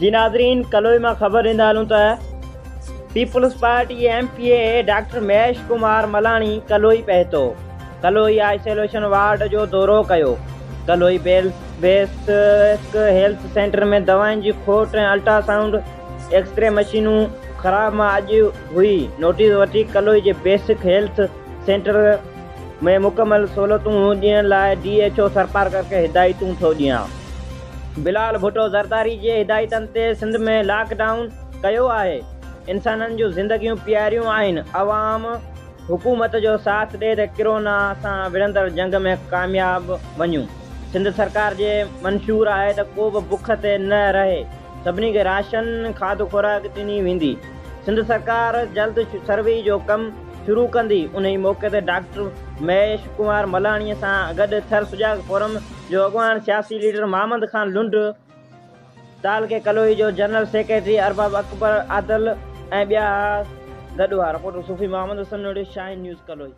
جي ناظرين ڪلوئي مان خبر ڏيندا هلون ته Peoples Party M P A doctor Mahesh Kumar Malani Kaloi پهتو، ڪلوئي آئسوليشن وارڊ جو دورو ڪيو، ڪلوئي بيسڪ هيلٿ سينٽر ۾ دوائن جي کوٽ ۽ الٽرا سائونڊ ايڪسري مشينون خراب مان اڄ هئي نوٽيس وٺي ڪلوئي جي بيسڪ هيلٿ سينٽر ۾ مڪمل سهولتون ڏيڻ لاء ڊي ايڇ او ٿرپارڪر کي هدايتون ٿو ڏيان. بلال ڀٽو زرداري جي هدايتن تي سنڌ ۾ لاڪ ڊائون ڪيو آهي، انسانن جون زندگيون پياريون آهن، عوام حڪومت جو ساٿ ڏي ته ڪرونا سان وڙهندڙ جنگ ۾ ڪامياب وڃون، سنڌ سرڪار جي منشور آهي ته ڪو به بک تي نه رهي، سڀني کي راشن، کاڌ خوراڪ ڏني ويندي، سنڌ سرڪار جلد سروي جو ڪم شروع ڪندي، انهي موقعي تي ڊاڪٽر مهيش ڪمار ملاڻي سان گڏ ٿر سجاڳ فورم جو اڳواڻ سياسي ليڊر محمد خان لنڊ، تعلقي ڪلوئي جو جنرل سيڪريٽري ارباب اڪبر عادل ۽ ٻيا گڏ هئا. رپورٽر صوفي محمد حسن نوڙي، شاهين نيوز ڪلوئي.